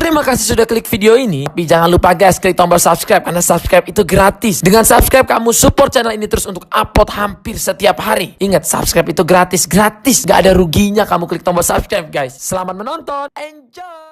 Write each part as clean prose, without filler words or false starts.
Terima kasih sudah klik video ini. Tapi jangan lupa guys, klik tombol subscribe karena subscribe itu gratis. Dengan subscribe kamu support channel ini terus untuk upload hampir setiap hari. Ingat, subscribe itu gratis, gratis. Gak ada ruginya kamu klik tombol subscribe guys. Selamat menonton, enjoy.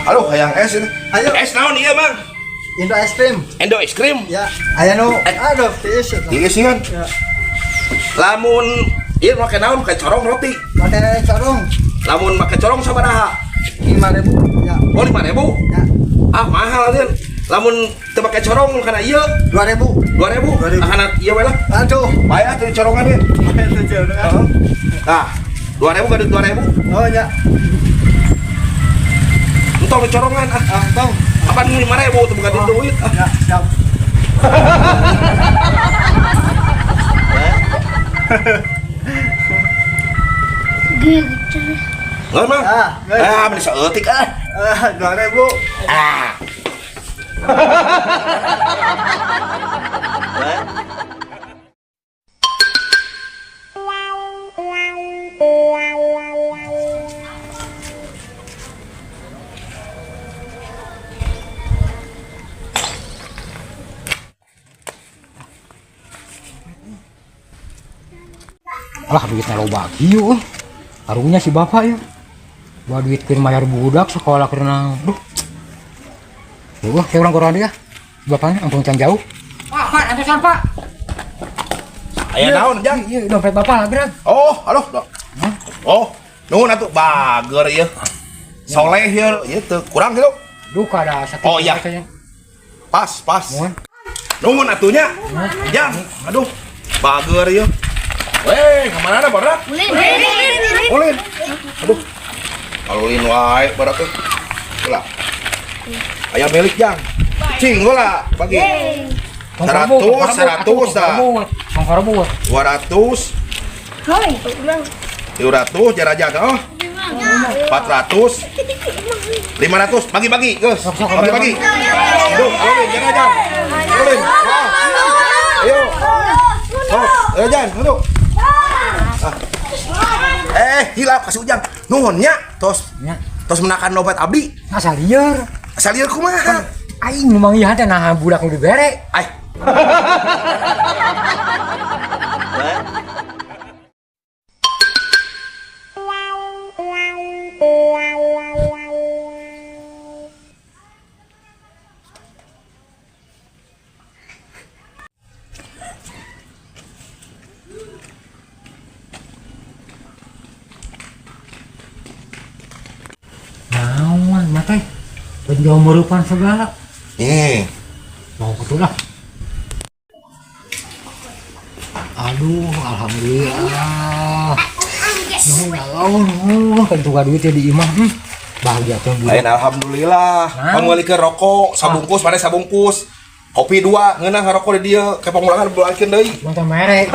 Aduh, hayang es ini. Ayo. Es naon iya, Bang? Indo es krim. Endo es krim. Ya, aya nu aduh tiis eta. Tiis sih kan. Ya. Lamun ieu make naon make corong roti. Make corong Lamun make corong sabaraha? 5.000 ya. Oh, 5.000. Ya, Ah, mahal kan. Lamun teu make corong kana ieu 2.000. 2.000. 2.000. Ah, kana ieu we lah. Aduh. Bayar tuh corongan we. Itu corongan. Nah, 2.000 gadut 2.000. Oh ya. Entong di corongan ah. Ah, tong. Apaan 5.000 tuh bukan duit ah. Ya, siap. Gitu. Nggak, Bang. Ah, geus. Ah, meni saeutik ah. Ah, 2.000. Ah. Alah duitnya loba kieu euy. Karunya si bapak ya. Bawa duit keur mayar budak sekolah keur naon. Duh. Wah, kayak orang koran dia. Bapaknya ampun can jauh. Pak, Pak, antesan Pak. Aya naon, Jang? Iya, dompet bapak gerak. Oh, aduh. Oh, nuhun atuh bager ieu. Soleh ieu, ieu teu kurang gitu. Duh, kada sakit. Oh, iya. katanya. Pas, pas. Mohon. Nuhun atunya. Jang, aduh. Bager ieu. Weh, kemana barak? Ulin. Aduh. Ulin wae barak teh. Lah. Aya milik Jang. Cing heula bagi. 100, 100 dah. Tong karebut. 200, Hai, 300 jarajan oh. 400, 500 bagi-bagi, geus. Bagi-bagi. Duh, ulin jarajan. Ulin. Oh. Ayo. Oh, jarajan, duduk. Ah. Hilap kasih Ujang. Nuhun nya, tos. Nya. Tos menakan dompet abdi. Asal lieur. Asal lieur kumaha? Aing nu manggihan teh nah budak nu dibere. Ay. Naon mah teh? Penjauh merupan segala. Nih, Mau betul lah. Aduh, alhamdulillah. Nuhun Allah, nuhun kan tukar duitnya di imah. Bahagia tuh budak. Lain alhamdulillah. Nah. Pangmeulikeun rokok sabungkus, mana sabungkus. Kopi dua, ngeunah ngarokok di dieu, ke pangulangan bulangkeun deui. Mata merek.